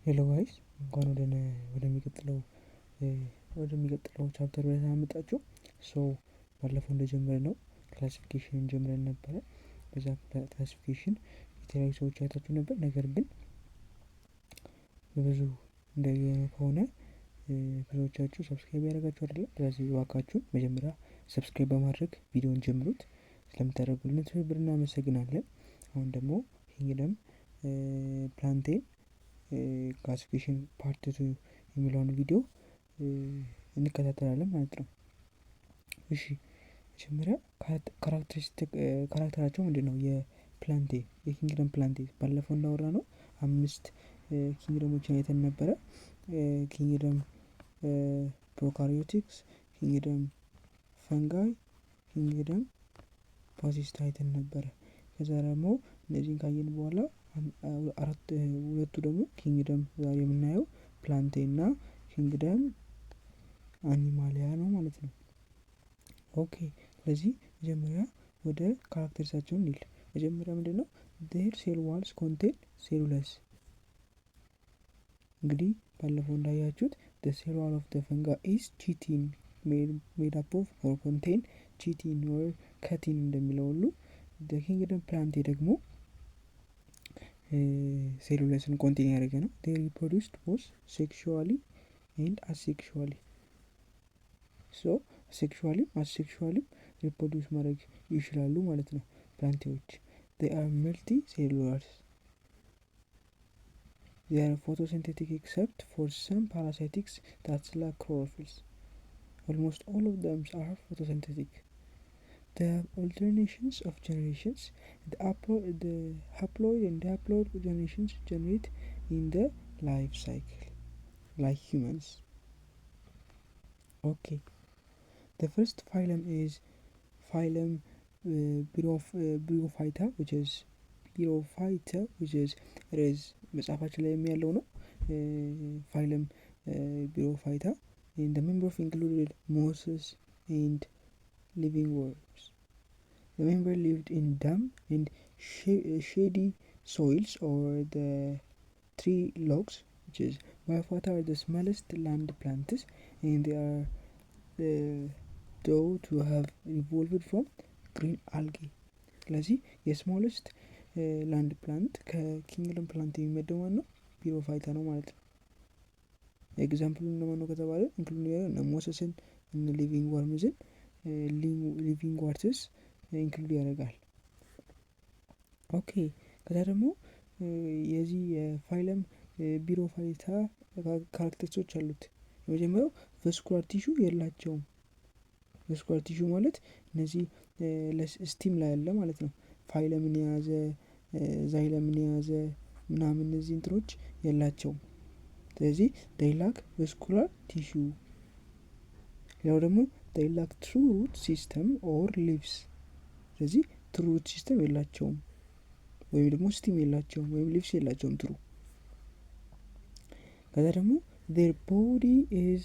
Hello guys፣ እንኳን ወደሚቀጥለው chapter በደህና መጣችሁ። So ባለፈው እንደጀመርነው classification ጀምረን ነበረ። በዛ classification የተለያዩ ሰዎች አይታችሁ ነበር። ነገር ግን በብዙ እንዳየነው ከሆነ ብዙዎቻችሁ subscribe ያደረጋችሁ አይደለም። ስለዚህ እባካችሁ መጀመሪያ subscribe በማድረግ ቪዲዮን ጀምሩት። ስለምታደርጉልን ትብብር እናመሰግናለን። አሁን ደግሞ Kingdom Plantae classification part two የሚለውን ቪዲዮ እንከታተላለን ማለት ነው። እሺ፣ መጀመሪያ characteristic character ኣቸው ምንድን ነው? የ Plantae፣ የ Kingdom Plantae ባለፈው እንዳወራነው አምስት kingdom ኦችን አይተን ነበረ። Kingdom prokaryotics፣ kingdom fungi፣ kingdom protista አይተን ነበረ። ከዛ ደግሞ እነዚህን ካየን በኋላ አራት ሁለቱ ደግሞ kingdom ዛሬ የምናየው Plantae እና kingdom Animalia ነው ማለት ነው። Okay፣ ስለዚህ መጀመሪያ ወደ characters ኣቸውን እንሂድ። መጀመሪያ ምንድን ነው? Their cell walls contain cellulose። እንግዲህ ባለፈው እንዳያችሁት the cell wall of the fungi is chitin, made up of or contain chitin or chitin እንደሚለው ሁሉ the kingdom Plantae ደግሞ cellulose ን contain ያደረገ ነው። They reproduced both sexually and asexually. So sexually ም asexually ም reproduce ማድረግ ይችላሉ ማለት ነው Plantae ዎች። They are multicellulars. They are photosynthetic except for some parasitics that lack chlorophylls. Almost all of them are photosynthetic. They have alternations of generations. The haploid and diploid generations generate in the life cycle like humans. Okay. The first phylum is phylum Bryophyta, which is Bryophyta, which is it is መጽሐፋችን ላይ ያለው ነው። Phylum Bryophyta and the member of included mosses and liverworts. The member lived in damp and shady soils or the tree logs, which is Bryophyta are the smallest land plants and they are thought to have evolved from green algae. ስለዚህ የ smallest land plant ከ kingdom plant የሚመደበው ማን ነው? Bryophyta ነው ማለት ነው። Example ኡ እነማን ነው ከተባለ include እነ mosses ን፣ እነ liverworts ን፣ liverworts include ያደርጋል። Okay፣ ከዛ ደግሞ የዚህ የ phylum Bryophyta characters ኦች አሉት። የመጀመሪያው vascular tissue የላቸውም። Vascular tissue ማለት እነዚህ stem ላይ ያለ ማለት ነው። Phloem ን የያዘ፣ xylem ን የያዘ ምናምን እነዚህ እንትኖች የላቸውም። ስለዚህ they lack vascular tissue። ሌላው ደግሞ they lack true root system or leaves። ስለዚህ true root system የላቸውም ወይም ደግሞ stem የላቸውም ወይም leaves የላቸውም true። ከዛ ደግሞ their body is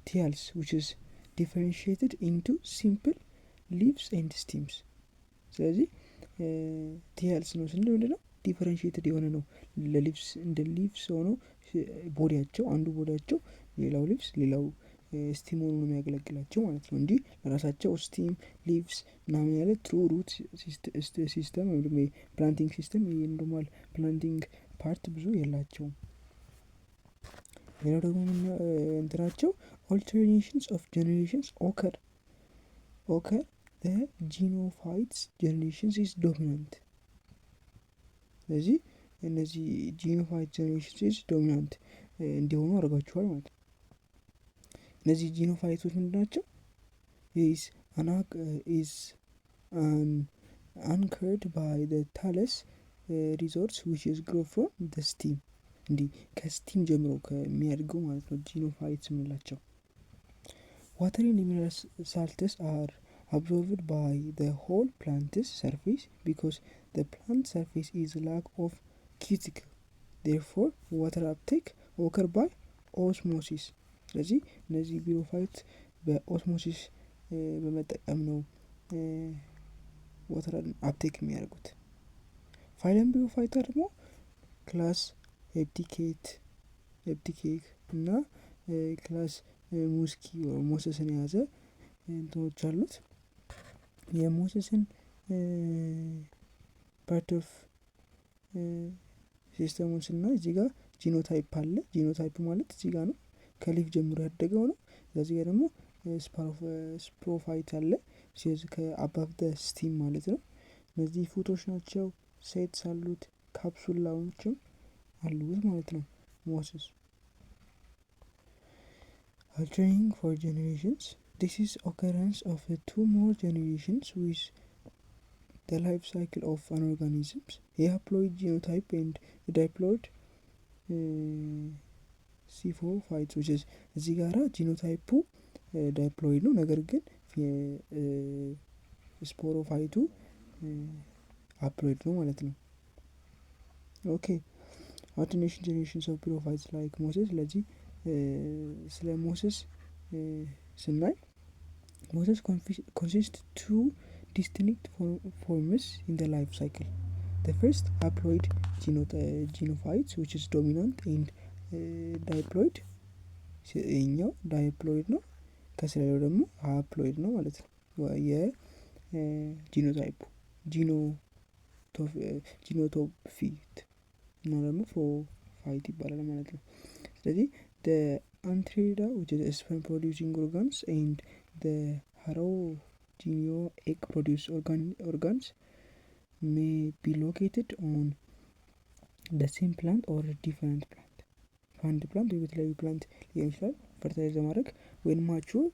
thallus, which is differentiated into simple leaves and stems። ስለዚህ thallus ነው ስንል ምንድን ነው? Differentiated የሆነ ነው። ለ leaves እንደ leaves ሆኖ body ያቸው፣ አንዱ body ያቸው ሌላው leaves ሌላው stem ሆኖ ነው የሚያገለግላቸው ማለት ነው እንጂ ለራሳቸው stem፣ leaves ምናምን ያለ true root system ወይም ደግሞ planting system፣ normal planting part ብዙ የላቸውም። ሌላው ደግሞ እንትናቸው alternations of generations occur. Genophytes generations is dominant። ስለዚህ እነዚህ genophyte generations is dominant እንዲሆኑ አድርጋችኋል ማለት ነው። እነዚህ genophyte ኦች ምንድን ናቸው? Is anchored by the thallus rhizoids, which is grow from the stem፣ እንዲህ ከ stem ጀምሮ ከሚያድገው ማለት ነው genophytes የምንላቸው። Water and mineral salts are absorbed by the whole plant's surface because the plant surface is lack of cuticle. Therefore, water uptake occur by osmosis። ስለዚህ እነዚህ bryophyte በ osmosis በመጠቀም ነው water ን uptake የሚያደርጉት። Phylum Bryophyta ደግሞ class hepaticae እና class musci mosses ን የያዘ እንትኖች አሉት። የ mosses ን part of system ኡን ስናይ እዚህ ጋር genotype አለ። Genotype ማለት እዚህ ጋር ነው፣ ከ leaf ጀምሮ ያደገው ነው። እዚህ ጋር ደግሞ sporophyte አለ ከ above the stem ማለት ነው። እነዚህ foot ኦች ናቸው። Setae አሉት፣ ካፕሱላዎችም አሉት ማለት ነው። Mosses altering for generations. This is occurrence of two more generations with the life cycle of an organisms, a haploid genotype and a diploid sporophyte, which is እዚህ ጋራ genotype ኡ diploid ነው፣ ነገር ግን sporophyte ኡ haploid ነው ማለት ነው። Okay, alternation generations of bryophytes like mosses። ስለዚህ ስለ mosses ስናይ mosses consist two distinct forms in the life cycle. The first, haploid genophytes, which is dominant, and diploid። ይሄኛው diploid ነው፣ ከስር ያለው ደግሞ haploid ነው ማለት ነው። የ genotype ኡ genotophyte እና ደግሞ phyte ይባላል ማለት ነው። ስለዚህ antheridia, which is sperm producing organs, and the hormogonia, egg produce organs, may be located on the same plant or different plant። በአንድ plant ወይ በተለያዩ plant ሊሆን ይችላል። Fertilize ለማድረግ when mature,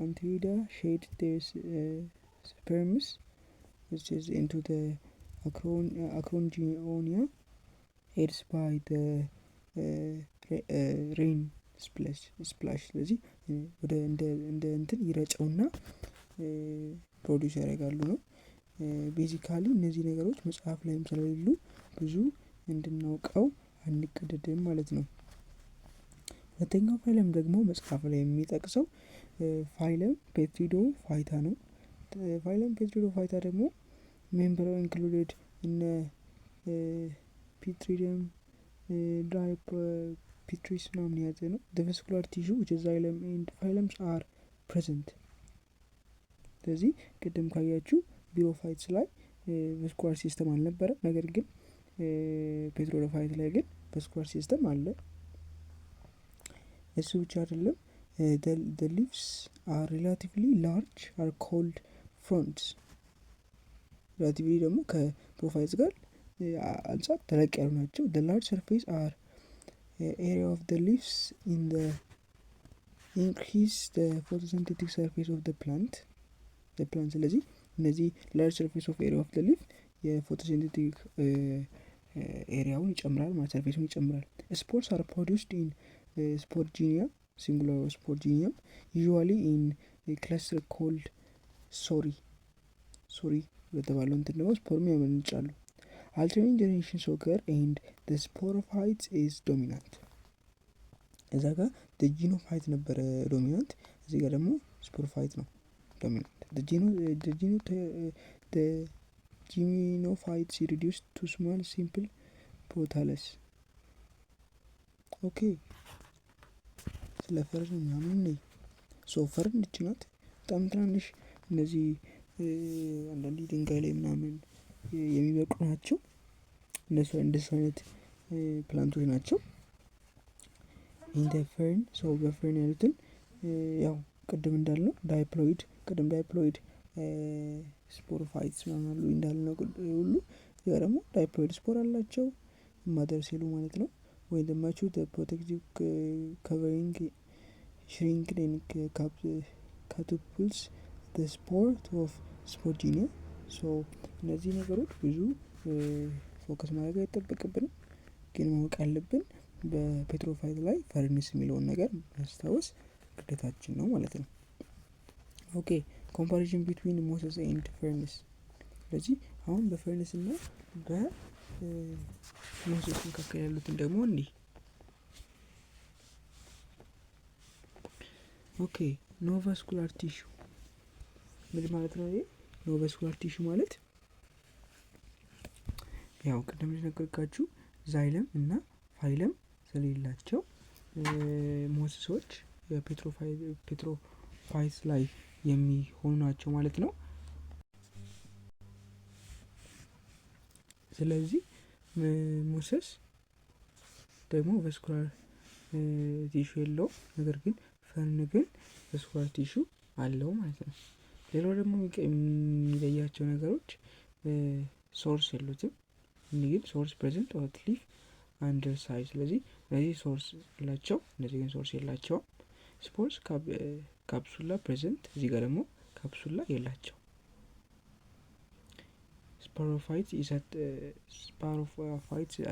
antheridia shed sperms, which is into the archegonia, aids by the rain splash። ስለዚህ ወደ እንደ እንትን ይረጨውና produce ያደርጋሉ ነው። Basically እነዚህ ነገሮች መጽሐፍ ላይም ስለሌሉ ብዙ እንድናውቀው አንገደድም ማለት ነው። ሁለተኛው phylum ደግሞ መጽሐፍ ላይ የሚጠቅሰው phylum Pteridophyta ነው። Phylum Pteridophyta ደግሞ member included እነ Pteridium, Dryopteris ምናምን የያዘ ነው። Vascular tissue, which xylem and phloems are present። ስለዚህ ቅድም ካያችሁ bryophytes ላይ vascular system አልነበረም። ነገር ግን pteridophyte ላይ ግን vascular system አለ። እሱ ብቻ አይደለም። The leaves are relatively large, are called fronds። Relatively ደግሞ ከ bryophytes ጋር አንጻር ተለቅ ያሉ ናቸው። The large surface are area of the leaves in the increase the photosynthetic surface of the plant። ስለዚህ እነዚህ large surface of area of the leaf የ photosynthetic area ውን ይጨምራል ማለት surface ኡን ይጨምራል። Spores are produced in sporangia, singular sporangium, usually in cluster called sori። Sori በተባለው እንትን ደግሞ spore ም ያመነጫሉ። Alternating generations occur and the sporophyte is dominant። እዛ ጋር genophyte ነበረ dominant፣ እዚህ ጋር ደግሞ sporophyte ነው dominant። Genophytes reduced to small simple prothallus። Okay, ስለ fern ምናምን ነይ። So fern እች ናት። በጣም ትናንሽ እነዚህ አንዳንዴ ድንጋይ ላይ ምናምን የሚበቅሉ ናቸው። እነሱ እንደሱ አይነት plant ኦች ናቸው። In fern, so በ fern ያሉትን ያው ቅድም እንዳልነው diploid፣ ቅድም diploid sporophytes ምናምን አሉ እንዳልነው ሁሉ ያ ደግሞ diploid spore አላቸው mother cell ኡ ማለት ነው። ወይ mature, protective covering shrink and catapults spore of sporangia። So እነዚህ ነገሮች ብዙ focus ማድረግ አይጠበቅብንም፣ ግን ማወቅ ያለብን በ pteridophyte ላይ ferns የሚለውን ነገር ማስታወስ ግዴታችን ነው ማለት ነው። Okay, comparison between mosses and ferns። ስለዚህ አሁን በ ferns እና በ mosses መካከል ያሉትን ደግሞ እንዲህ። Okay, no vascular tissue ምን ማለት ነው? ይሄ no vascular tissue ማለት ያው ቅድም እንደነገርኳችሁ Xylem እና phloem ስለሌላቸው moss ኦች petrophytes ላይ የሚሆኑ ናቸው ማለት ነው። ስለዚህ mosses ደግሞ vascular tissue የለውም፣ ነገር ግን fern ግን vascular tissue አለው ማለት ነው። ሌላው ደግሞ የሚለያቸው ነገሮች sores የሉትም። እኒህ ግን sores present on leaf underside። ስለዚህ እነዚህ sores አላቸው፣ እነዚህ ግን sores የላቸውም። Spores capsula present፣ እዚህ ጋር ደግሞ ካፕሱላ የላቸው። Sporophyte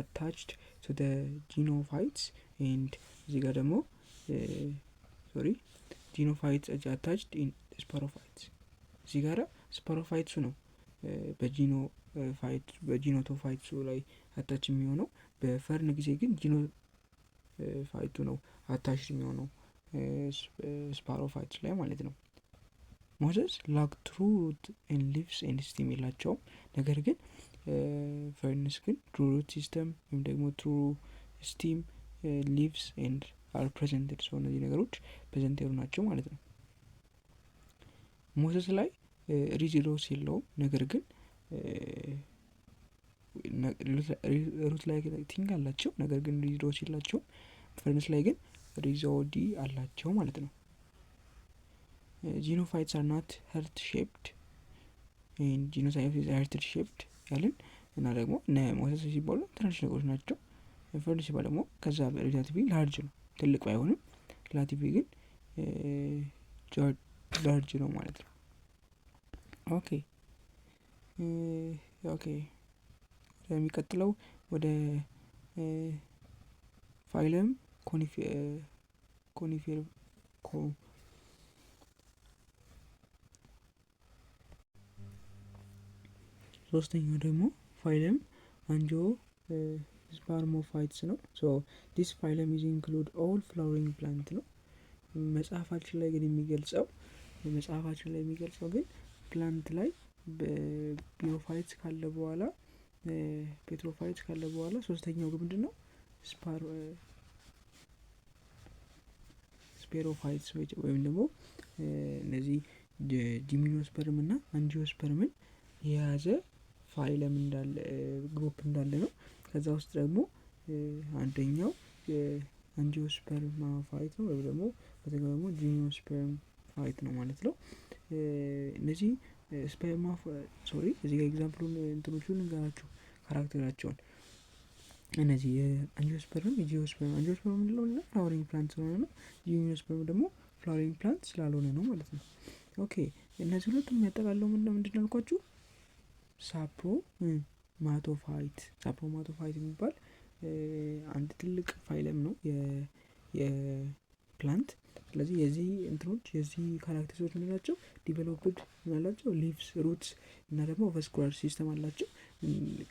attached to gynophytes and እዚህ ጋር ደግሞ sorry, gynophytes attached in sporophytes። እዚህ ጋር sporophytes ኡ ነው በ gynophytes ኡ ላይ attach የሚሆነው። በ fern ጊዜ ግን gynophyte ኡ ነው attach የሚሆነው sporophytes ላይ ማለት ነው። Mosses lack true root and leaves and stem የላቸውም። ነገር ግን ferns ግን true root system ወይም ደግሞ true stem, leaves and are presented። So እነዚህ ነገሮች present የሆኑ ናቸው ማለት ነው። Mosses ላይ rhizoids የለውም። ነገር ግን root like thing አላቸው። ነገር ግን rhizoids የላቸውም። Ferns ላይ ግን rhizoid አላቸው ማለት ነው። Gynophytes are not heart shaped, gynophytes heart shaped ያልን እና ደግሞ እነ mosses ሲባሉ ትናንሽ ነገሮች ናቸው። Fern ሲባል ደግሞ ከዛ relatively large ነው። ትልቅ ባይሆንም relatively ግን large ነው ማለት ነው። Okay, ወደሚቀጥለው ወደ phylum conifer። ሶስተኛው ደግሞ phylum angiospermophytes ነው። So this phylum is include all flowering plant ነው። መጽሐፋችን ላይ የሚገልጸው ግን plant ላይ bryophytes ካለ በኋላ፣ petrophytes ካለ በኋላ ሶስተኛው ግን ምንድን ነው? Sporophytes ወይም ደግሞ እነዚህ gymnosperm እና angiosperm ን የያዘ phylum እንዳለ፣ group እንዳለ ነው። ከዛ ውስጥ ደግሞ አንደኛው angiospermophyte ነው ወይም ደግሞ ሁለተኛው ደግሞ gymnosperm phyte ነው ማለት ነው። እነዚህ sperma sorry, እዚህ ጋር example ኡን እንትኖቹን እንጋራችሁ character ኣቸውን። እነዚህ የ angiosperm የ gymnosperm፣ angiosperm ምንድነው? Flowering plant ስለሆነ ነው። Gymnosperm ደግሞ flowering plant ስላልሆነ ነው ማለት ነው። Okay, እነዚህ ሁለቱም የሚያጠቃለው ምንድን ነው ያልኳችሁ? Sapromatophyte የሚባል አንድ ትልቅ phylum ነው የ plant። ስለዚህ የዚህ እንትኖች የዚህ characters ኦች ምንድን ናቸው? Developed አላቸው leaves, roots እና ደግሞ vascular system አላቸው።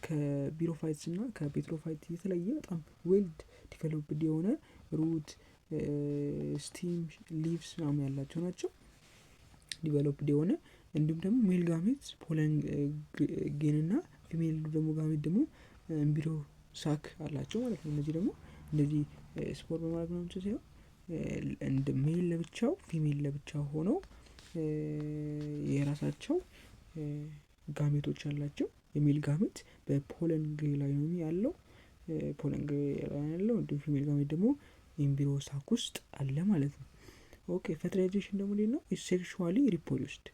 ከ bryophytes እና ከ petrophyte የተለየ በጣም well developed የሆነ root, stem, leaves ምናምን ያላቸው ናቸው። Developed የሆነ እንዲሁም ደግሞ male gamete pollen grain እና female ደግሞ gamete ደግሞ embryo sac አላቸው ማለት ነው። እነዚህ ደግሞ እንደዚህ spore በማድረግ ነው ሳይሆን እንደ male ለብቻው female ለብቻው ሆነው የራሳቸው gamete ኦች አላቸው። የ male gamete በ pollen grain ላይ ነው ያለው፣ pollen grain ላይ ያለው፣ እንዲሁም female gamete ደግሞ embryo sac ውስጥ አለ ማለት ነው። Okay, fertilization ደግሞ እንዴት ነው? Sexually reproduced።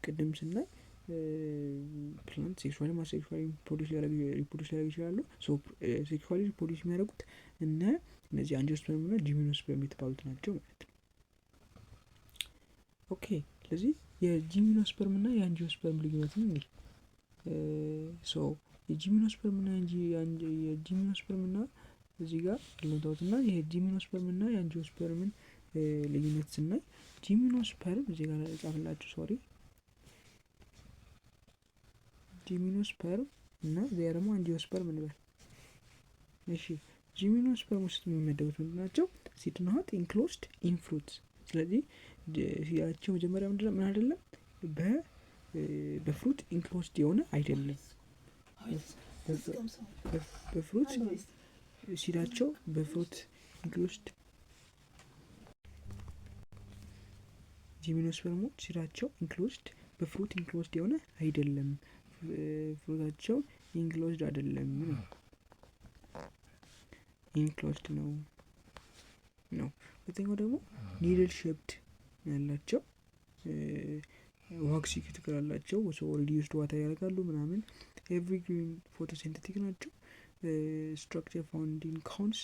ቅድም ስናይ plant sexually asexually produce reproduce ሊያደርግ ይችላሉ። Sexually reproduce የሚያደርጉት እነዚህ angiosperm እና gymnosperm የተባሉት ናቸው ማለት ነው። Okay, ስለዚህ የ gymnosperm እና የ angiosperm ልዩነትን እንግዲህ so የ gymnosperm እና የ gymnosperm እና እዚህ ጋር ያለውታውት እና የ gymnosperm እና የ angiosperm ን ልዩነት ስናይ gymnosperm እዚህ ጋር ጻፍላችሁ፣ sorry, gymnosperm እና እዚያ ደግሞ angiosperm እንበል። እሺ፣ gymnosperm ውስጥ የሚመደቡት ምንድን ናቸው? Seed not enclosed in fruit። ስለዚህ seed ኣቸው መጀመሪያ ምንድን ምን አይደለም፣ በ fruit enclosed የሆነ አይደለም። በ fruit Seed ኣቸው በ fruit enclosed፣ gymnosperm ኦች seed ኣቸው enclosed በ fruit enclosed የሆነ አይደለም። Fruit ኣቸው enclosed አይደለም ነው፣ enclosed ነው። ሁለተኛው ደግሞ needle shaped ያላቸው፣ waxy cuticle አላቸው፣ so reduced water ያደርጋሉ ምናምን። Evergreen photosynthetic ናቸው። Structure found in cones፣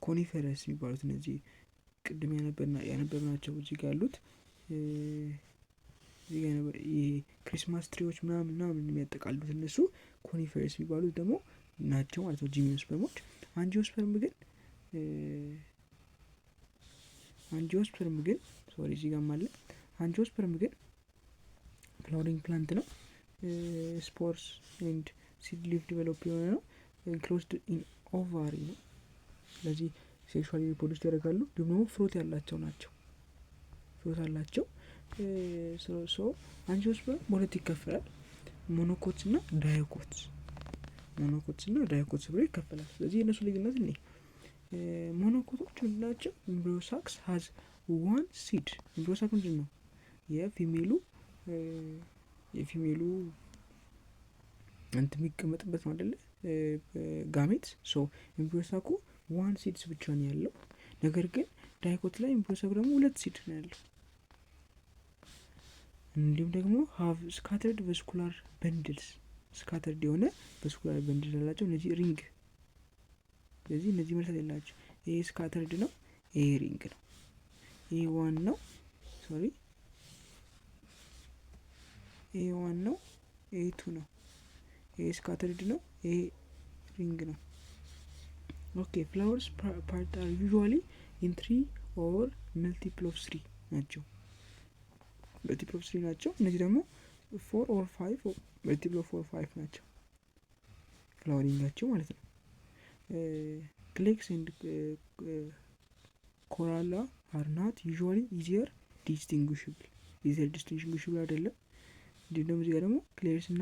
coniferous የሚባሉት እነዚህ ቅድም ያነበብናቸው እዚህ ጋር ያሉት፣ ይሄ Christmas tree ዎች ምናምን ምናምን የሚያጠቃሉት እነሱ coniferous የሚባሉት ደግሞ ናቸው ማለት ነው gymnosperm ኦች። Angiosperm ግን፣ sorry፣ እዚህ ጋር አለ። Angiosperm ግን flowering plant ነው። Spores and seed leaf develop የሆነ ነው። Enclosed in ovary ነው። ስለዚህ sexually reproduce ያደርጋሉ። እንዲሁም ደግሞ fruit ያላቸው ናቸው። Fruit አላቸው። So angiosperm በሁለት ይከፈላል። Monocots እና dicots፣ monocots እና dicots ብሎ ይከፈላል። ስለዚህ የእነሱ ልዩነት እኔ monocot ኦች ምንድን ናቸው? Embryo sacs has one seed። Embryo sac ምንድን ነው? የ female ኡ እንትን የሚቀመጥበት ነው አደለ? Gamete። So embryo sac ኩ one seeds ብቻ ነው ያለው። ነገር ግን dicot ላይ embryo sac ኩ ደግሞ ሁለት seed ነው ያለው። እንዲሁም ደግሞ have scattered vascular bundles፣ scattered የሆነ vascular bundle ያላቸው እነዚህ ring። ስለዚህ እነዚህ መርሳት የላቸው። ይሄ scattered ነው፣ ይሄ ring ነው። ይሄ one ነው፣ sorry፣ ይሄ one ነው፣ ይሄ two ነው። ይሄ scattered ነው፣ ይሄ ring ነው። Okay, flowers part are usually in three or multiple of three ናቸው። Multiple of three ናቸው። እነዚህ ደግሞ four or five፣ multiple of four five ናቸው flowering ኣቸው ማለት ነው። Calyx and corolla are not usually easier distinguishable፣ easier distinguishable አይደለም። እንዲሁም ደግሞ እዚህ ጋር ደግሞ calyx እና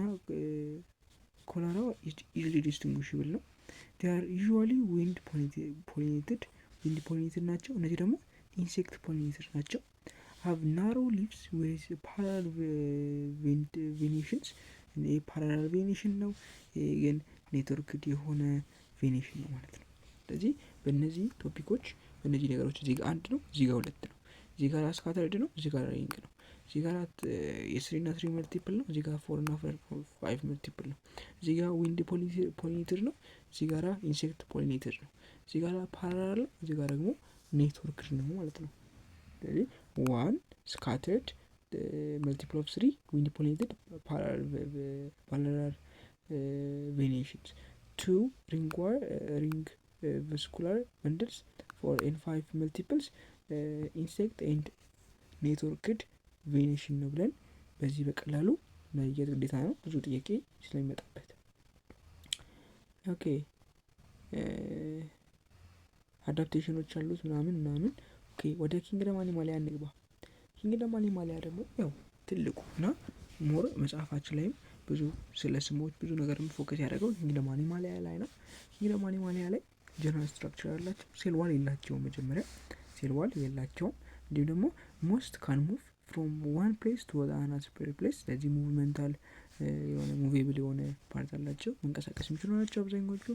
corolla easily distinguishable ነው። Are usually wind pollinated፣ wind pollinated ናቸው። እነዚህ ደግሞ insect pollinated ናቸው። Have narrow leaves with parallel venations። ይህ parallel venation ነው፣ ይሄ ግን networked የሆነ venation ነው ማለት ነው። ስለዚህ በእነዚህ topic ኦች፣ በእነዚህ ነገሮች እዚህ ጋር አንድ ነው፣ እዚህ ጋር ሁለት ነው፣ እዚህ ጋር scattered ነው፣ እዚህ ጋር ring ነው፣ እዚህ ጋር የ three እና three multiple ነው፣ እዚህ ጋር four እና five multiple ነው፣ እዚህ ጋር wind pollinated ነው፣ እዚህ ጋር insect pollinated ነው፣ እዚህ ጋር parallel ነው፣ እዚህ ጋር ደግሞ networked ነው ማለት ነው። ስለዚህ one scattered፣ multiple of three፣ wind pollinated፣ parallel venations፣ two ring vascular bundles፣ four and five multiples፣ insect and networked venation ነው ብለን በዚህ በቀላሉ መለየት ግዴታ ነው፣ ብዙ ጥያቄ ስለሚመጣበት። Okay, adaptation ኦች አሉት ምናምን ምናምን። Okay, ወደ kingdom Animalia እንግባ። Kingdom Animalia ደግሞ ያው ትልቁ እና more መጽሐፋችን ላይም ብዙ ስለ ስሞች ብዙ ነገር focus ያደረገው kingdom Animalia ላይ ነው። Kingdom Animalia ላይ general structure ያላቸው cell wall የላቸውም። መጀመሪያ cell wall የላቸውም። እንዲሁም ደግሞ most can move from one place to another place። ስለዚህ movemental የሆነ movable የሆነ part አላቸው፣ መንቀሳቀስ የሚችሉ ናቸው አብዛኞቹ።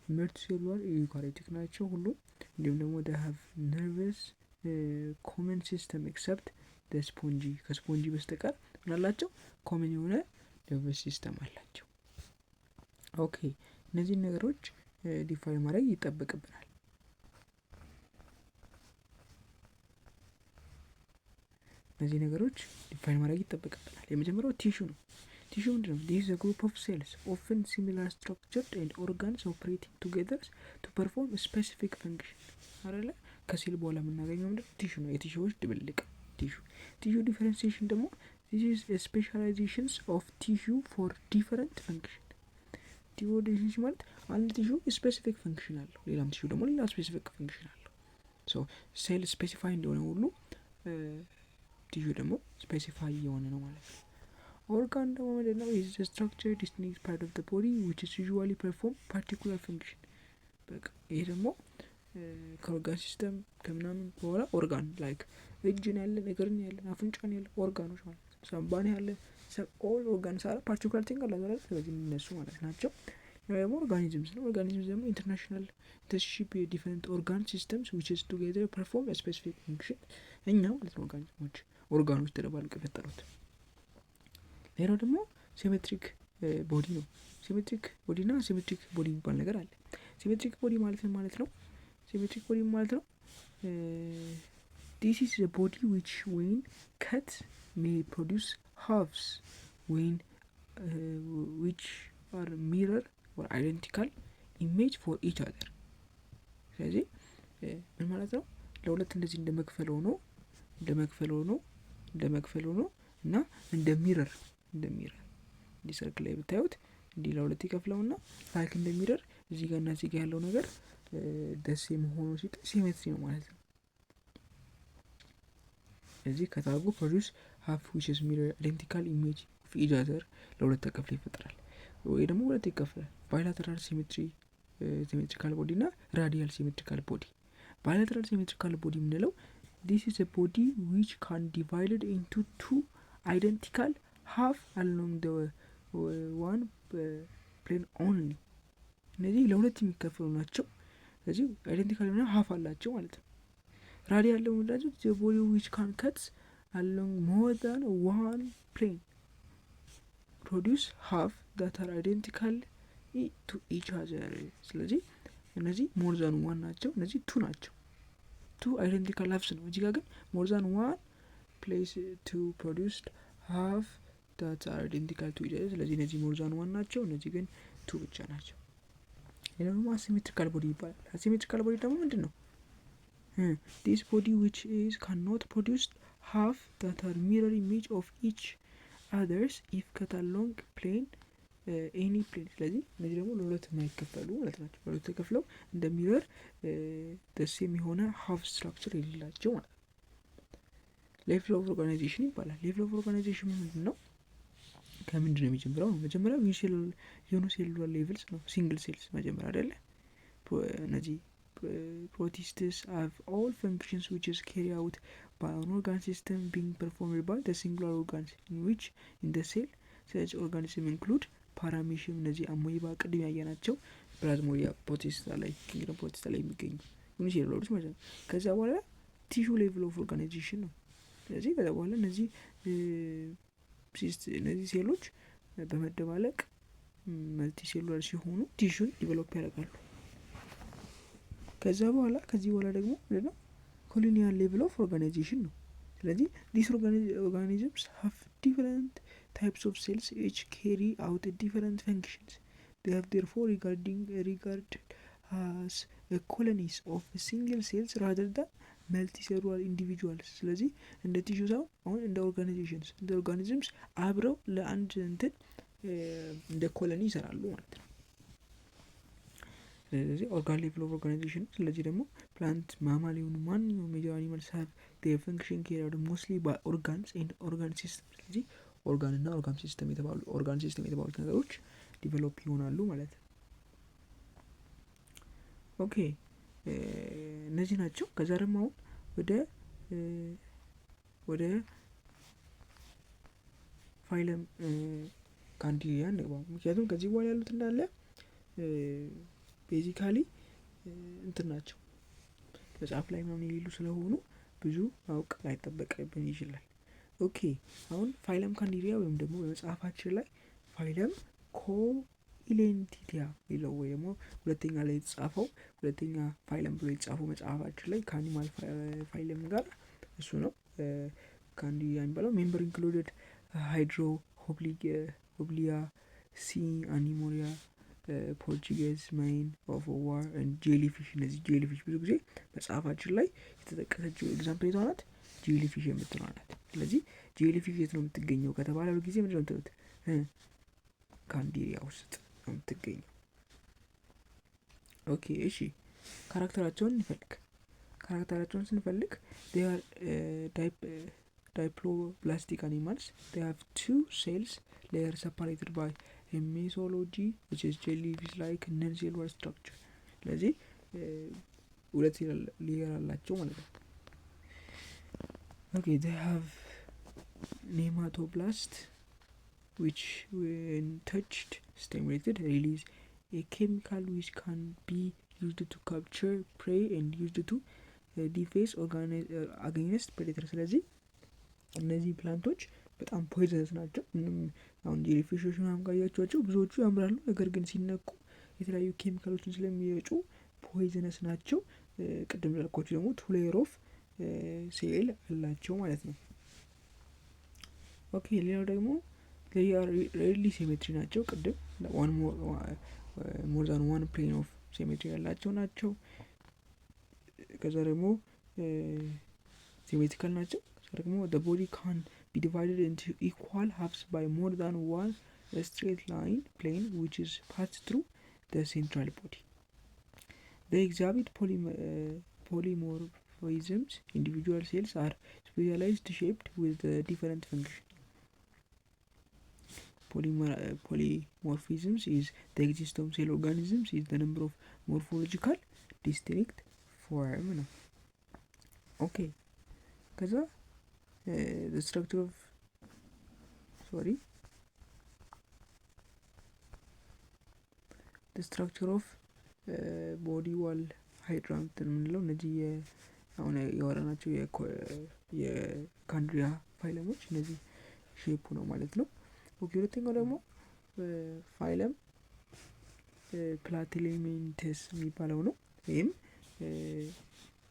Multicellular eukaryotic ናቸው ሁሉ። እንዲሁም ደግሞ they have nervous common system except spongy፣ ከ spongy በስተቀር ምን አላቸው? Common የሆነ nervous system አላቸው። Okay, እነዚህን ነገሮች define ማድረግ ይጠበቅብናል። እነዚህ ነገሮች define ማድረግ ይጠበቅብናል። የመጀመሪያው tissue ነው። Tissue ምንድን ነው? This group of cells often similar structured and organs operating together to perform specific function አይደለ? ከሴል በኋላ የምናገኘው ምንድን ነው? Tissue ነው። የ tissue ዎች ድብልቅ tissue። Tissue differentiation ደግሞ this is specializations of tissue for different function። Tissue differentiation ማለት አንድ tissue specific function አለው፣ ሌላም tissue ደግሞ ሌላ specific function አለው። So cell specify እንደሆነ ሁሉ tissue ደግሞ specify የሆነ ነው ማለት ነው። ኦርጋን ደግሞ ምንድን ነው? Is structure, distinct part of body which is usually perform particular function። በቃ ይሄ ደግሞ ከ organ system ከምናምን በኋላ organ like እጅን ያለን፣ እግርን ያለን፣ አፍንጫን ያለን ኦርጋኖች ማለት ነው። ሳምባን ያለን all organ ሳራ particular thing አለ። ስለዚህ እነሱ ማለት ናቸው። ሌላው ደግሞ organisms ነው። Organisms ደግሞ international internship የ different organ systems which is together perform specific function፣ እኛ ማለት ነው። Organism ኦች organ ኦች ተደባልቀው የፈጠሩት። ሌላው ደግሞ symmetric body ነው። Symmetric body እና asymmetric body የሚባል ነገር አለ። Symmetric body ማለት ምን ማለት ነው? Symmetric body ማለት ነው this is body which when cut may produce halves when which are mirror or identical image for each other። ስለዚህ ምን ማለት ነው? ለሁለት እንደዚህ እንደ መክፈል ሆኖ፣ እንደ መክፈል ሆኖ፣ እንደ መክፈል ሆኖ እና እንደ mirror እንዲህ circle ላይ ብታዩት እንዲህ ለሁለት ይከፍለውና like እንደ mirror እዚህ ጋር እና እዚህ ጋር ያለው ነገር the same ሆኖ ሲታይ symmetry ነው ማለት ነው። እዚህ ከታጉ produce half which is mirror identical image of each other፣ ለሁለት ተከፍሎ ይፈጠራል። ወይ ደግሞ ሁለት ይከፍላል። Bilateral symmetrical body እና radial symmetrical body። Bilateral symmetrical body የምንለው this is body which can divided into two identical half along the one plane only። እነዚህ ለሁለት የሚከፈሉ ናቸው። ስለዚህ identical የሆነ half አላቸው ማለት ነው። Radial ደግሞ ምንድናቸው? Body which can cut along more than one plane produce half that are identical to each other። ስለዚህ እነዚህ more than one ናቸው፣ እነዚህ two ናቸው። Two identical halves ነው። እዚህ ጋር ግን more than one place to produced half that are identical to each other። ስለዚህ እነዚህ more than one ናቸው፣ እነዚህ ግን two ብቻ ናቸው። ሌላው ደግሞ asymmetrical body ይባላል። Asymmetrical body ደግሞ ምንድን ነው? ዲስ ቦዲ ዊች ኢዝ ካን ኖት ፕሮዲውስ ሃፍ ዳት አር ሚረር ኢሜጅ ኦፍ ኢች አዘርስ ኢፍ ከት አሎንግ ፕሌን ኤኒ ፕሌን። ስለዚህ እነዚህ ደግሞ ለሁለት የማይከፈሉ ማለት ናቸው። ለሁለት ተከፍለው እንደ mirror the same የሆነ half structure የሌላቸው ማለት ነው። Level of organization ይባላል። Level of organization ምንድን ነው? ከምንድን ነው የሚጀምረው? መጀመሪያ unicellular levels ነው። Single cells መጀመሪያ አይደለ? እነዚህ protists have all functions which is carry out by an organ system being performed by the singular organs in which in the cell. Such organism include paramecium፣ እነዚህ amoeba፣ ቅድም ያየናቸው plasmodia፣ protista ላይ፣ kingdom Protista ላይ የሚገኙ unicellular ኦች ማለት ነው። ከዚያ በኋላ tissue level of organization ነው። ስለዚህ ከዚያ በኋላ እነዚህ ሴሎች በመደባለቅ multicellular ሲሆኑ tissue ን develop ያደርጋሉ። ከዛ በኋላ ከዚህ በኋላ ደግሞ ምንድነው? Colonial level of organization ነው። ስለዚህ these organisms have different types of cells, each carry out different functions. They have therefore regarded as colonies of single cells rather than multicellular individuals። ስለዚህ እንደ tissue ሳይሆን አሁን እንደ organizations፣ እንደ organisms አብረው ለአንድ እንትን እንደ colony ይሰራሉ ማለት ነው። ስለዚህ organ level of organization። ስለዚህ ደግሞ plant፣ mammal የሆኑ ማንኛውም major animals have their function carry out mostly by organs and organ system። ስለዚህ ኦርጋን እና organ system የተባሉት ነገሮች develop ይሆናሉ ማለት ነው። Okay፣ እነዚህ ናቸው። ከዛ ደግሞ አሁን ወደ phylum Cnidaria እንግባ። ምክንያቱም ከዚህ በኋላ ያሉት እንዳለ basically እንትን ናቸው፣ መጽሐፍ ላይ ምናምን የሌሉ ስለሆኑ ብዙ ማወቅ ላይጠበቅብን ይችላል። Okay፣ አሁን phylum Cnidaria ወይም ደግሞ በመጽሐፋችን ላይ phylum Coelenterata የሚለው ወይ ደግሞ ሁለተኛ ላይ የተጻፈው፣ ሁለተኛ phylum ብሎ የተጻፈው መጽሐፋችን ላይ ከ animal phylum ጋር እሱ ነው። Cnidaria የሚባለው member included hydra፣ Hoblia፣ sea anemone፣ Portuguese man of war፣ jellyfish። እነዚህ jellyfish ብዙ ጊዜ መጽሐፋችን ላይ የተጠቀሰችው example የቷ ናት? Jellyfish የምትለዋ ናት። ስለዚህ jellyfish የት ነው የምትገኘው ከተባለ ጊዜ ምንድን ነው የምትሉት? Cnidaria ውስጥ ነው የምትገኘው። Okay፣ እሺ፣ character ኣቸውን እንፈልግ። Character ኣቸውን ስንፈልግ diploblastic animals. They have two cells layer separated by a mesology, which is jellyfish like non-cellular structure. ስለዚህ ሁለት layer አላቸው ማለት ነው። Okay, they have nematoblast, which when touched, stimulated, release a chemical which can be used to capture prey and used to defense against predator. ስለዚህ እነዚህ plant ኦች በጣም poisonous ናቸው። ምንም አሁን jellyfish ኦች ምናምን ካያችኋቸው ብዙዎቹ ያምራሉ፣ ነገር ግን ሲነኩ የተለያዩ ኬሚካሎችን ስለሚረጩ poisonous ናቸው። ቅድም እንዳልኳችሁ ደግሞ two layer of cell አላቸው ማለት ነው። Okay, ሌላው ደግሞ radially symmetry ናቸው። ቅድም one more than one plane of symmetry ያላቸው ናቸው። ከዛ ደግሞ symmetrical ናቸው። ከዛ ደግሞ the body can be divided into equal halves by more than one straight line plane which is passed through the central body. They exhibit polymorphisms. Individual cells are specialized shaped with different function. Polymorphisms is the existence of cell organisms is the number of morphological distinct form ነው። Okay, ከዛ the structure of, sorry, the structure of body wall hydra የምንለው እነዚህ አሁን ያወራናቸው የ Cnidaria phylum ኦች እነዚህ shape ኡ ነው ማለት ነው። Okay, ሁለተኛው ደግሞ phylum Platyhelminthes የሚባለው ነው። ይህም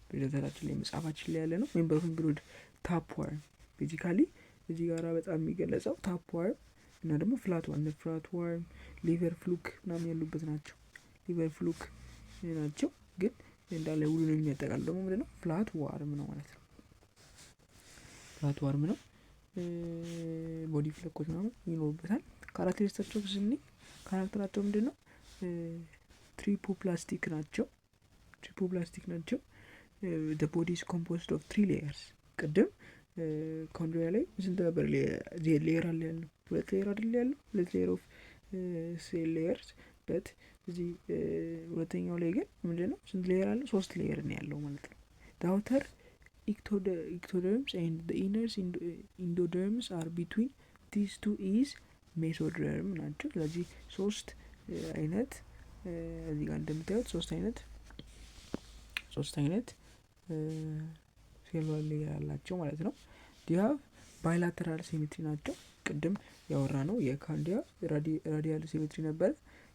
በደብተራችን ላይ መጽሐፋችን ላይ ያለ ነው። Member of include tapeworm. Basically እዚህ ጋራ በጣም የሚገለጸው tapeworm እና ደግሞ flatworm, flatworm, liver fluke ምናምን ያሉበት ናቸው። Liver fluke ናቸው፣ ግን እንዳለ ሁሉንም የሚያጠቃልለው ደግሞ ምንድነው? Flatworm ነው ማለት ነው። Flatworm ነው። Body fluke ኦች ምናምን ይኖሩበታል። Characteristics ኣቸው ስናይ character ኣቸው ምንድን ነው? Triploblastic ናቸው። Triploblastic ናቸው። The body is composed of three layers. ቅድም Cnidaria ላይ ስንት ነበር layer አለ ያልነው? ሁለት layer አይደል ያለው? ሁለት layer of cell layers, but እዚህ ሁለተኛው ላይ ግን ምንድን ነው? ስንት layer አለው? ሶስት layer ነው ያለው ማለት ነው። Outer ectoderms and inner endoderms are between these two is mesoderm ናቸው። ስለዚህ ሶስት አይነት እዚህ ጋር እንደምታዩት ሶስት አይነት cellular layer አላቸው ማለት ነው። They have bilateral symmetry ናቸው። ቅድም ያወራነው የ Cnidaria radial symmetry ነበር።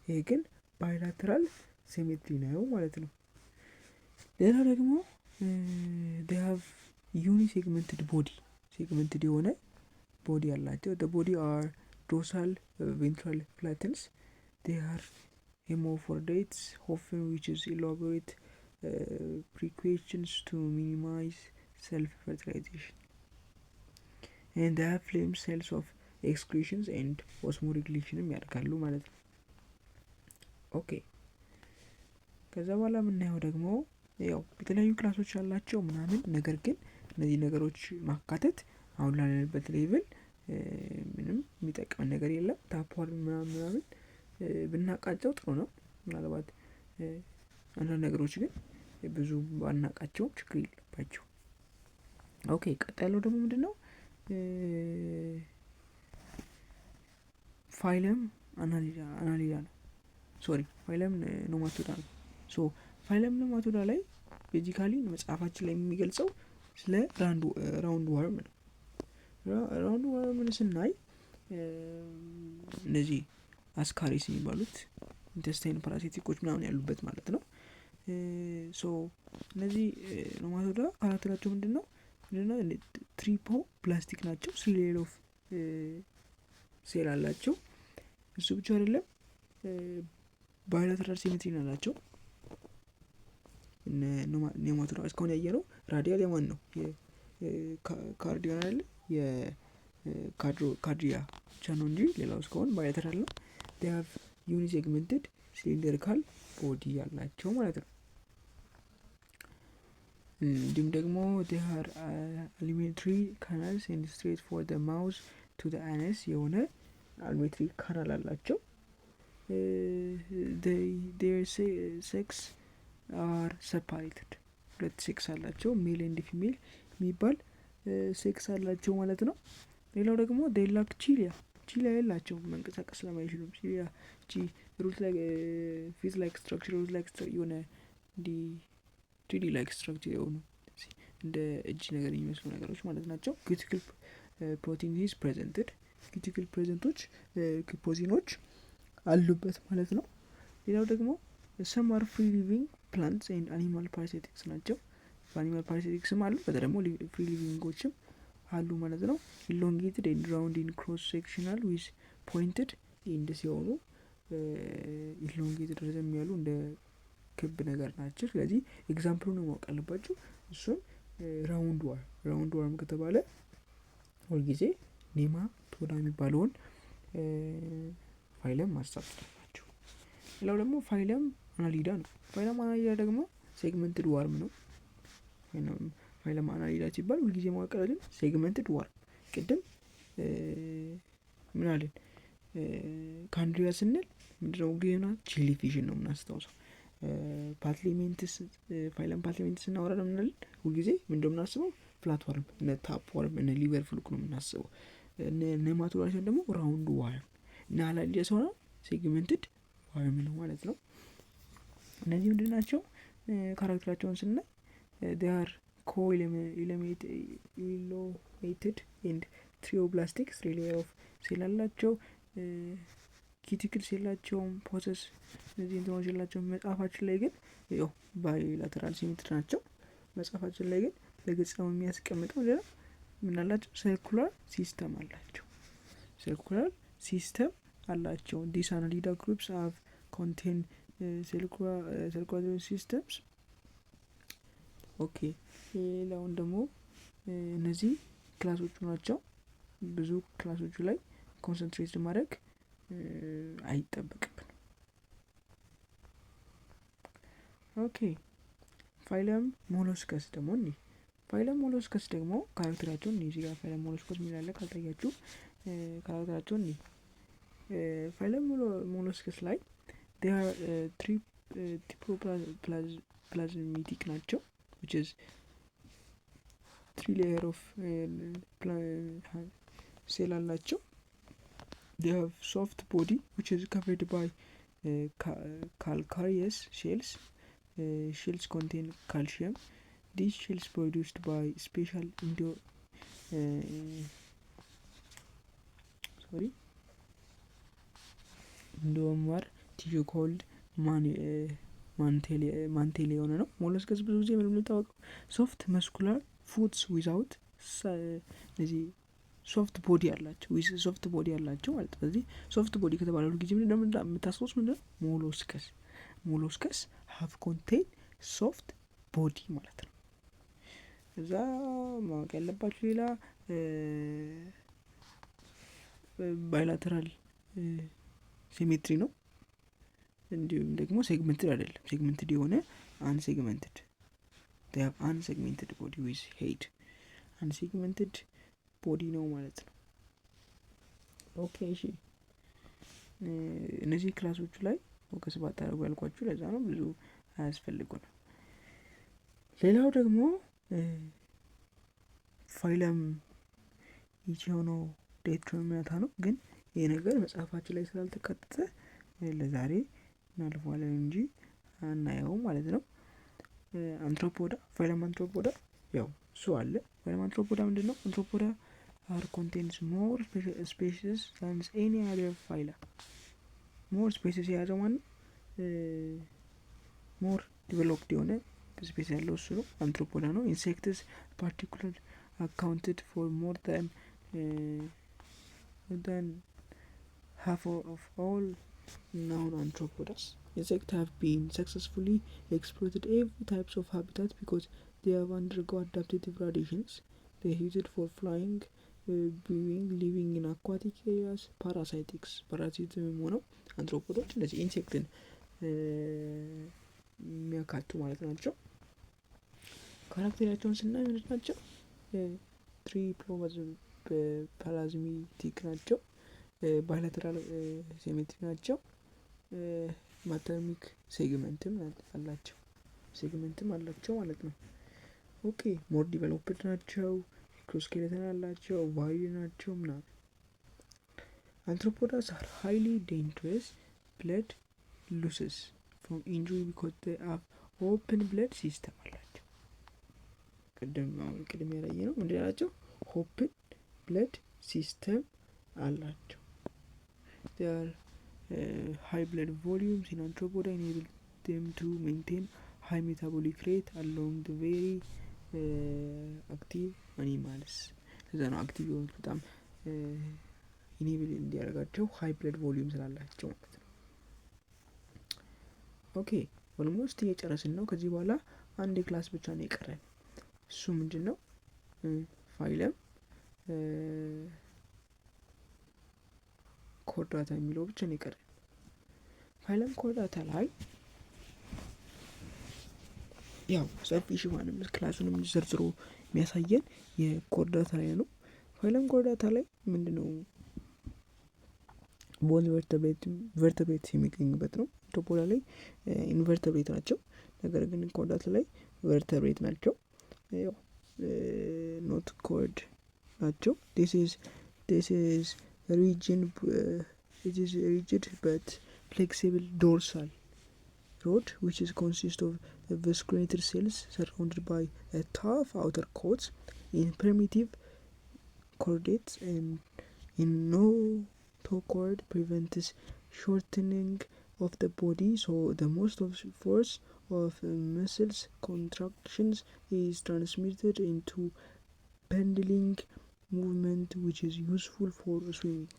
ይሄ ግን bilateral symmetry ነው ማለት ነው። ሌላ ደግሞ they have unisegmented body, segmented የሆነ body ያላቸው። The body are dorsal ventral flattens. They are hermaphrodites, often which is elaborate precautions to minimize self fertilization, and they have flame cells of excretions and osmoregulation ም ያደርጋሉ ማለት ነው። Okay, ከዛ በኋላ የምናየው ደግሞ ያው የተለያዩ class ኦች ያላቸው ምናምን፣ ነገር ግን እነዚህ ነገሮች ማካተት አሁን ላለንበት level ምንም የሚጠቅመን ነገር የለም። Tapeworm ምናምን ምናምን ብናቃቸው ጥሩ ነው። ምናልባት አንዳንድ ነገሮች ግን ብዙ ባናቃቸውም ችግር የለባቸው። Okay, ቀጣይ ያለው ደግሞ ምንድን ነው? Phylum Annelida ነው። Sorry, phylum Nematoda ነው። So phylum Nematoda ላይ basically መጽሐፋችን ላይ የሚገልጸው ስለ roundworm ነው። Roundworm ን ስናይ እነዚህ Ascaris የሚባሉት intestine parasitic ኦች ምናምን ያሉበት ማለት ነው። So እነዚህ Nematoda character ኣቸው ምንድን ነው? ምንድነው? Triploblastic ናቸው። Three layer of cell አላቸው። እሱ ብቻ አይደለም፣ bilateral symmetry አላቸው። Nematoda እስካሁን ያየነው radial የማን ነው? Cnidaria አይደለ? የ Cnidaria ብቻ ነው እንጂ ሌላው እስካሁን bilateral ነው። They have unisegmented cylindrical body ያላቸው ማለት ነው። እንዲሁም ደግሞ they are alimentary canals and straight for the mouth to the anus የሆነ alimentary canal አላቸው። Their sex are separated። ሁለት sex አላቸው፣ male and female የሚባል sex አላቸው ማለት ነው። ሌላው ደግሞ they lack cilia። Cilia የላቸውም፣ መንቀሳቀስ ስለማይችሉ። Cilia እቺ rod like feet like structure፣ rod like የሆነ እንዲህ 3D like structure የሆኑ እንደ እጅ ነገር የሚመስሉ ነገሮች ማለት ናቸው። Cuticle protein is presented። Cuticle present ኦች ፕሮቲኖች አሉበት ማለት ነው። ሌላው ደግሞ some are free living plants and animal parasitics ናቸው። በ animal parasitics ም አሉ፣ በዛ ደግሞ free living ኦችም አሉ ማለት ነው። Elongated and round in cross sectional with pointed end ሲሆኑ elongated ረዘም ያሉ እንደ ክብ ነገር ናቸው። ስለዚህ example ኡን ማወቅ አለባችሁ። እሱም round worm። Round worm ከተባለ ሁልጊዜ Nematoda የሚባለውን phylum ማሳብ ትችላላችሁ። ሌላው ደግሞ phylum Annelida ነው። Phylum Annelida ደግሞ segmented worm ነው። Phylum Annelida ሲባል ሁልጊዜ ማወቅ ያለብን segmented worm። ቅድም ምን አለን? Cnidaria ስንል ምንድነው? ጊዜ jellyfish ን ነው የምናስታውሰው። Platyhelminthes፣ phylum Platyhelminthes ስናወራ ነው ምንለን ሁልጊዜ ምንድነው የምናስበው? Flat worm፣ እነ tape worm፣ እነ liver fluke ነው የምናስበው። እነ Nematoda ሲሆን ደግሞ round worm እና Annelida ሲሆን segmented worm ነው ማለት ነው። እነዚህ ምንድን ናቸው? Character ኣቸውን ስናይ they are coelomated and triploblastic፣ three layer of cell አላቸው። Cuticles የላቸውም። Possess እነዚህ እንትኖች የላቸውም። መጽሐፋችን ላይ ግን ያው bilateral symmetry ናቸው። መጽሐፋችን ላይ ግን በግልጽ ነው የሚያስቀምጠው። ሌላ ምን አላቸው? Circular system አላቸው። Circular system አላቸው። These Annelida groups have contain circular systems። Okay፣ ሌላውን ደግሞ እነዚህ class ኦቹ ናቸው። ብዙ class ኦቹ ላይ concentrate ማድረግ አይጠበቅብንም። Okay፣ phylum Molluscs ደግሞ እኒ phylum Molluscs ደግሞ character ኣቸውን እኒ እዚህ ጋር phylum Molluscs የሚል አለ፣ ካልታያችሁ character ኣቸውን እኒ phylum Molluscs ላይ triploblastic ናቸው፣ which is three layer of cell አላቸው። They have soft body which is covered by calcareous shells። Shells contain calcium። These shells produced by special endo sorry endoderm tissue called mantle የሆነ ነው። Molluscs ብዙ ጊዜ ምንም የሚታወቀው soft muscular foots without እነዚህ soft body አላቸው፣ with soft body አላቸው ማለት ነው። ስለዚህ soft body ከተባለ ጊዜ ምንድን ነው የምታስታውስ? ምንድን ነው? Molluscs። Molluscs have contain soft body ማለት ነው። እዛ ማወቅ ያለባችሁ ሌላ bilateral symmetry ነው። እንዲሁም ደግሞ segmented አይደለም። Segmented የሆነ unsegmented፣ unsegmented body with head፣ unsegmented body ነው ማለት ነው። Okay፣ እሺ፣ እነዚህ class ኦቹ ላይ focus ባታደርጉ ያልኳችሁ ለዛ ነው፣ ብዙ አያስፈልጉንም። ሌላው ደግሞ phylum Echinodermata ነው። ግን ይህ ነገር መጽሐፋችን ላይ ስላልተካተተ ለዛሬ እናልፈዋለን እንጂ አናየውም ማለት ነው። Arthropoda፣ phylum Arthropoda ያው እሱ አለ። Phylum Arthropoda ምንድን ነው? Arthropoda are contains more species than any other phyla። More species የያዘው ማነው? More developed የሆነ species ያለው እሱ ነው፣ Arthropoda ነው። Insects particular accounted for more than half of all known arthropods. Insects have been successfully exploited every types of habitat because they have undergo adaptive radiations. They use it for flying, burrowing, living in aquatic areas, parasitics። Parasitism ሆነው arthropod ኦች እነዚህ insect ን የሚያካቱ ማለት ናቸው። Character ኣቸውን ስናይ ምንድን ናቸው? Triploblasmic ናቸው። Bilateral symmetry ናቸው። Metamerically segment ም አላቸው፣ segment ም አላቸው ማለት ነው። Okay, more developed ናቸው። Exoskeleton አላቸው፣ varied ናቸው ምናምን። Arthropods are highly dangerous blood losses from injury because they have open blood system አላቸው። ቅድም አሁን ቅድም ያላየ ነው ምንድን ያላቸው? Open blood system አላቸው። Their high blood volumes in Arthropoda enable them to maintain high metabolic rate along the very active animals። ለዛ ነው active የሆኑት፣ በጣም enable እንዲያደርጋቸው high blood volume ስላላቸው ማለት ነው። Okay, almost እየጨረስን ነው። ከዚህ በኋላ አንድ class ብቻ ነው የቀረን። እሱ ምንድን ነው? Phylum Chordata የሚለው ብቻ ነው የቀረን። Phylum Chordata ላይ ያው ሰፊ ሽፋንም class ኡንም ዘርዝሮ የሚያሳየን የ Chordata ላይ ነው። Phylum Chordata ላይ ምንድን ነው? Both vertebrate የሚገኙበት ነው። Arthropoda ላይ invertebrate ናቸው። ነገር ግን Chordata ላይ vertebrate ናቸው። ያው notochord ናቸው። This is region, it is rigid but flexible dorsal rod which is consist of vasculated cells surrounded by a tough outer coat in primitive chordates, and in notochord prevents shortening of the body, so the most of force of muscles contractions is transmitted into paddling movement, which is useful for swimming።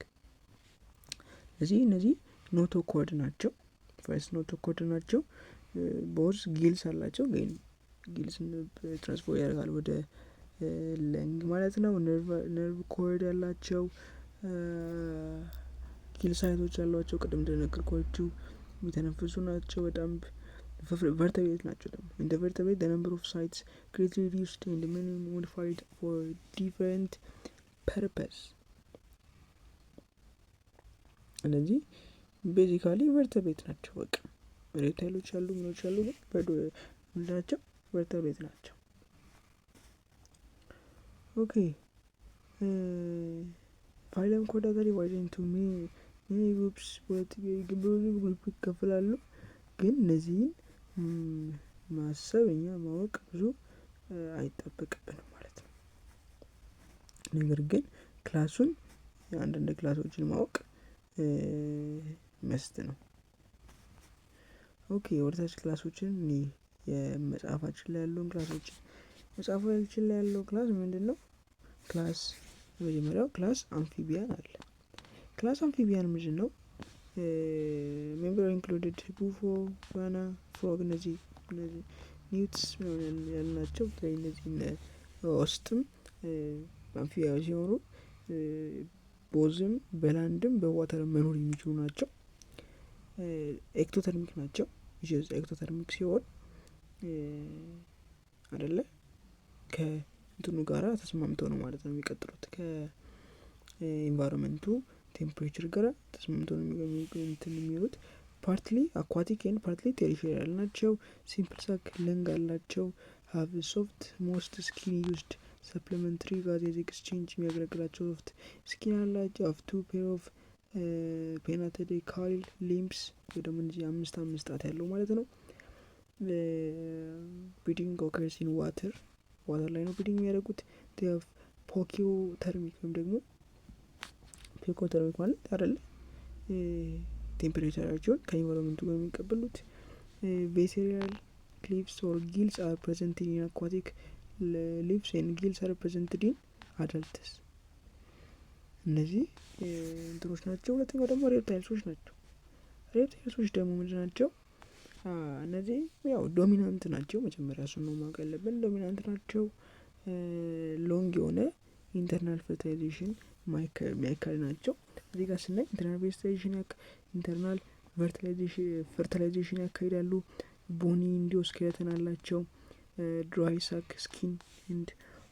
እዚህ እነዚህ notochord ናቸው። First notochord ናቸው። Both gills አላቸው፣ ግን gills transfer ያደርጋል ወደ lung ማለት ነው። Nerve cord ያላቸው፣ gill slit ኦች ያሏቸው፣ ቅድም እንደነገርኳችሁ የሚተነፍሱ ናቸው። በጣም vertebrate ናቸው። ደግሞ in vertebrate the number of sites greatly reduced and many modified for different purpose። እነዚህ basically vertebrate ናቸው። በቃ reptile ኦች ያሉ ምኖች ያሉ ግን ምንድን ናቸው? Vertebrate ናቸው። Okay, phylum Chordata divide into many groups፣ ብዙ group ይከፍላሉ። ግን እነዚህን ማሰብ እኛ ማወቅ ብዙ አይጠበቅብንም ማለት ነው። ነገር ግን class ኡን፣ አንዳንድ class ኦችን ማወቅ must ነው። Okay, ወደታች class ኦችን፣ የመጽሐፋችን ላይ ያለውን class ኦችን፣ መጽሐፋችን ላይ ያለው class ምንድን ነው? Class የመጀመሪያው class amphibian አለ። Class amphibian ምንድን ነው? Member included Bufo, Rana, frog፣ እነዚህ newts ያልናቸው፣ በተለይ እነዚህ ውስጥም amphibia ሲሆኑ both ም በ land ም በ water መኖር የሚችሉ ናቸው። Ectothermic ናቸው። Ectothermic ሲሆን አደለ ከእንትኑ ጋራ ተስማምተው ነው ማለት ነው የሚቀጥሉት፣ ከ environment ኡ temperature ጋር ተስማምተው ነው እንትን የሚሉት። Partly aquatic and partly terrestrial ናቸው። Simple sac lung አላቸው። Have soft moist skin used supplementary gas exchange የሚያገለግላቸው soft skin አላቸው። Have two pair of pentadactyl limbs ወይ ደግሞ እነዚህ አምስት አምስት ጣት ያለው ማለት ነው። Breeding occurs in water፣ water ላይ ነው breeding የሚያደርጉት። Poikilothermic ወይም ደግሞ poikilothermic ማለት አይደለ temperature ኣቸውን ከ environment ኡ ጋር የሚቀበሉት። Visceral clefts or gills are present in aquatic lives and gills are presented in adults። እነዚህ እንትኖች ናቸው። ሁለተኛው ደግሞ reptiles ኦች ናቸው። Reptiles ኦች ደግሞ ምንድን ናቸው? እነዚህ ያው dominant ናቸው። መጀመሪያ እሱን ነው ማወቅ ያለብን። Dominant ናቸው። Long የሆነ internal fertilization የሚያካሂድ ናቸው። እዚህ ጋር ስናይ internal fertilization ያካሂዳሉ። Bony endoskeleton አላቸው። Dry sac skin and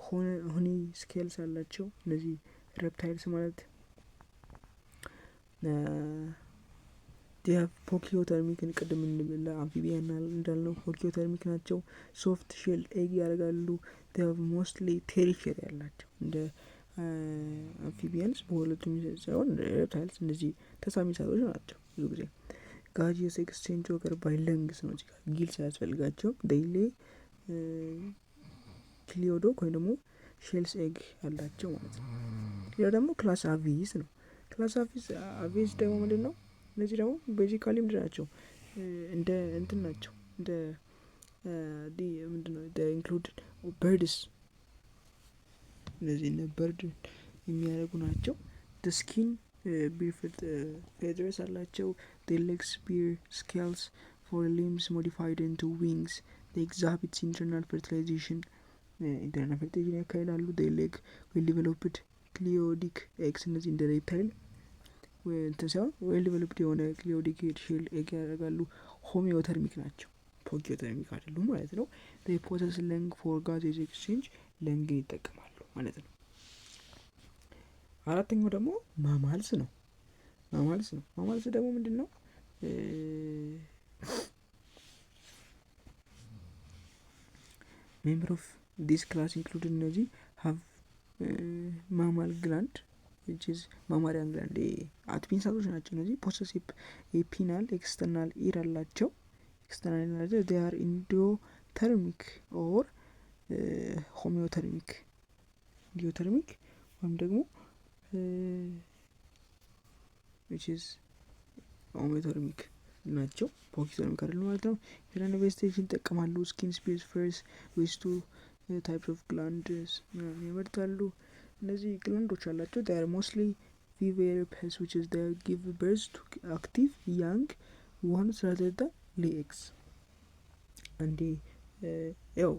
horny scales አላቸው እነዚህ reptiles ማለት። They have poikilothermic፣ ቅድም ለ amphibian እንዳልነው poikilothermic ናቸው። Soft shell egg ያደርጋሉ። They have mostly tertiary ያላቸው እንደ amphibians በሁለቱም ሳይሆን reptiles እነዚህ ተሳቢ እንስሳቶች ናቸው ብዙ ጊዜ። Gaseous exchange occur by lungs ነው። እዚህ ጋር gills አያስፈልጋቸውም። They lay cloacic ወይም ደግሞ shellless egg ያላቸው ማለት ነው። ሌላው ደግሞ class Aves ነው። Class Aves ደግሞ ምንድን ነው? እነዚህ ደግሞ basically ምንድን ናቸው? እንደ እንትን ናቸው፣ እንደ ምንድን ነው፣ include birds፣ እነዚህ እነ bird የሚያደርጉ ናቸው። Skin bear feathers አላቸው። Legs bear scales፣ fore limbs modified into wings፣ exhibits internal fertilization፣ internal fertilization ያካሂዳሉ። Lay well developed cloacic eggs፣ እነዚህ እንደ reptile እንትን ሳይሆን well developed የሆነ cloacic shell egg ያደርጋሉ። Homeothermic ናቸው፣ poikilothermic አይደሉም ማለት ነው። Possess lung for gas exchange፣ lung ን ይጠቀማሉ ማለት ነው። አራተኛው ደግሞ mammals ነው። Mammals ነው። Mammals ደግሞ ምንድን ነው? Member of this class include እነዚህ have mammal gland, which mammarian gland፣ አጥቢ እንስሳቶች ናቸው። እነዚህ possess penile external ear አላቸው። External ear አላቸው። They are endothermic or homeothermic፣ endothermic ወይም ደግሞ which is homeothermic ናቸው። Poikilothermic አይደሉም ማለት ነው። Internal vegetation ይጠቀማሉ። Skin bears furs with two types of glands ምናምን ያመርታሉ። እነዚህ gland ኦች አላቸው። They are mostly viviparous, which is they give birth to active young ones rather than lay eggs። አንዴ ያው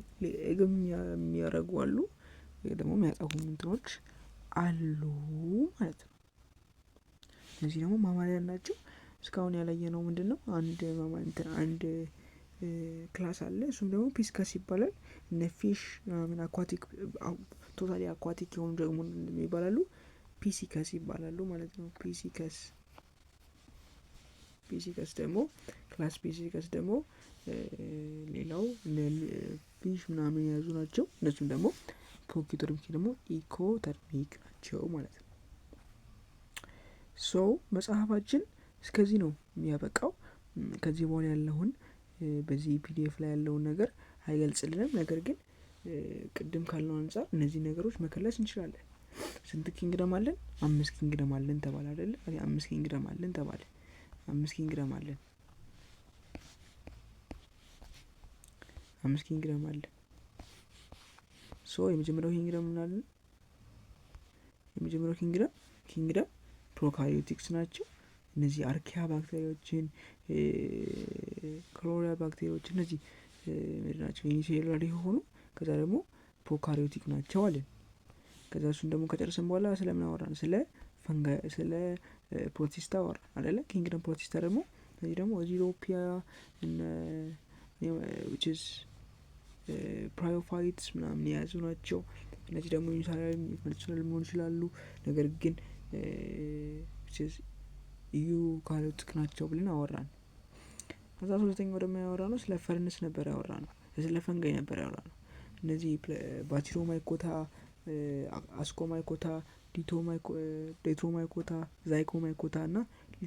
egg ም የሚያደርጉ አሉ ወይ ደግሞ የሚያጠፉ እንትኖች አሉ ማለት ነው። እነዚህ ደግሞ mammalian ናቸው። እስካሁን ያላየነው ምንድን ነው? አንድ class አለ። እሱም ደግሞ pisces ይባላል። እነ fish ምናምን aquatic፣ totally aquatic የሆኑ ደግሞ ይባላሉ፣ pisces ይባላሉ ማለት ነው። Pisces ደግሞ class pisces ደግሞ ሌላው fish ምናምን የያዙ ናቸው። እነሱም ደግሞ poikilothermic ደግሞ ectothermic ናቸው ማለት ነው። So መጽሐፋችን እስከዚህ ነው የሚያበቃው። ከዚህ በኋላ ያለውን በዚህ PDF ላይ ያለውን ነገር አይገልጽልንም። ነገር ግን ቅድም ካልነው አንጻር እነዚህ ነገሮች መከለስ እንችላለን። ስንት kingdom አለን? አምስት kingdom አለን ተባለ አይደለ? አምስት kingdom አለን ተባለ። አምስት kingdom አለን። አምስት kingdom አለ። So የመጀመሪያው kingdom ምን አለን? የመጀመሪያው kingdom prokaryotics ናቸው። እነዚህ archaea ባክቴሪያዎችን፣ chlorella ባክቴሪያዎች እነዚህ ምንድን ናቸው? Unicellular የሆኑ ከዛ ደግሞ prokaryotic ናቸው አለን። ከዛ እሱን ደግሞ ከጨረስን በኋላ ስለምን አወራን? ስለ fungi፣ ስለ protista አወራን አይደለ? Kingdom protista ደግሞ እነዚህ ደግሞ rhizopia እነ which is bryophytes ምናምን የያዙ ናቸው። እነዚህ ደግሞ unicellular መሆን ይችላሉ። ነገር ግን which is eukaryotic ናቸው ብለን አወራን። ከዛ ሶስተኛው ደግሞ ያወራነው ስለ ferns ነበር ያወራነው። ስለ fungi ነበር ያወራነው። እነዚህ bacteriomycota፣ ascomycota፣ deuteromycota፣ zygomycota እና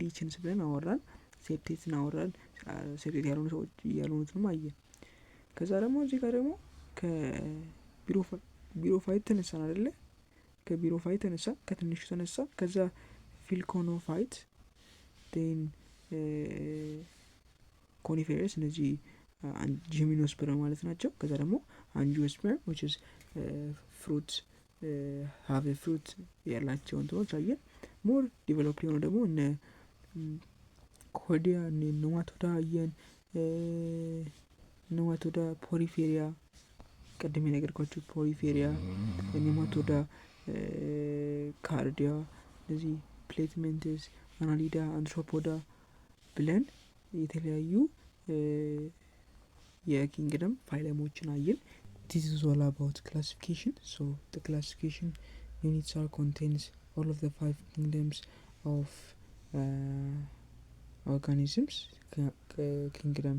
lichens ብለን አወራን። Septate ን አወራን። Septate ያልሆኑ ሰዎች ያልሆኑትንም አየን። ከዛ ደግሞ እዚህ ጋር ደግሞ ከ bryophyte ተነሳን አይደለ? ከ bryophyte ተነሳ፣ ከትንሹ ተነሳ። ከዛ glaucophyte፣ then coniferous፣ እነዚህ gymnosperm ማለት ናቸው። ከዛ ደግሞ angiosperm, which is fruit have fruit ያላቸው እንትኖች አየን። More develop የሆኑ ደግሞ እነ chordata፣ እነ nematoda አየን። Nematoda፣ Porifera፣ ቅድም የነገርኳቸው Porifera፣ Nematoda፣ Chordata፣ እነዚህ Platyhelminthes፣ Annelida፣ Arthropoda ብለን የተለያዩ የ kingdom phylum ኦችን አየን። This is all about classification. So the classification units are contains all of the five kingdoms of organisms፣ kingdom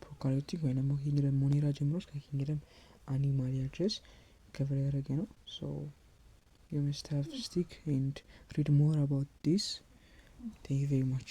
prokaryotic ወይ ደግሞ kingdom Monera ጀምሮ እስከ kingdom Animalia ድረስ cover ያደረገ ነው። So you must have stick and read more about this. Thank you very much.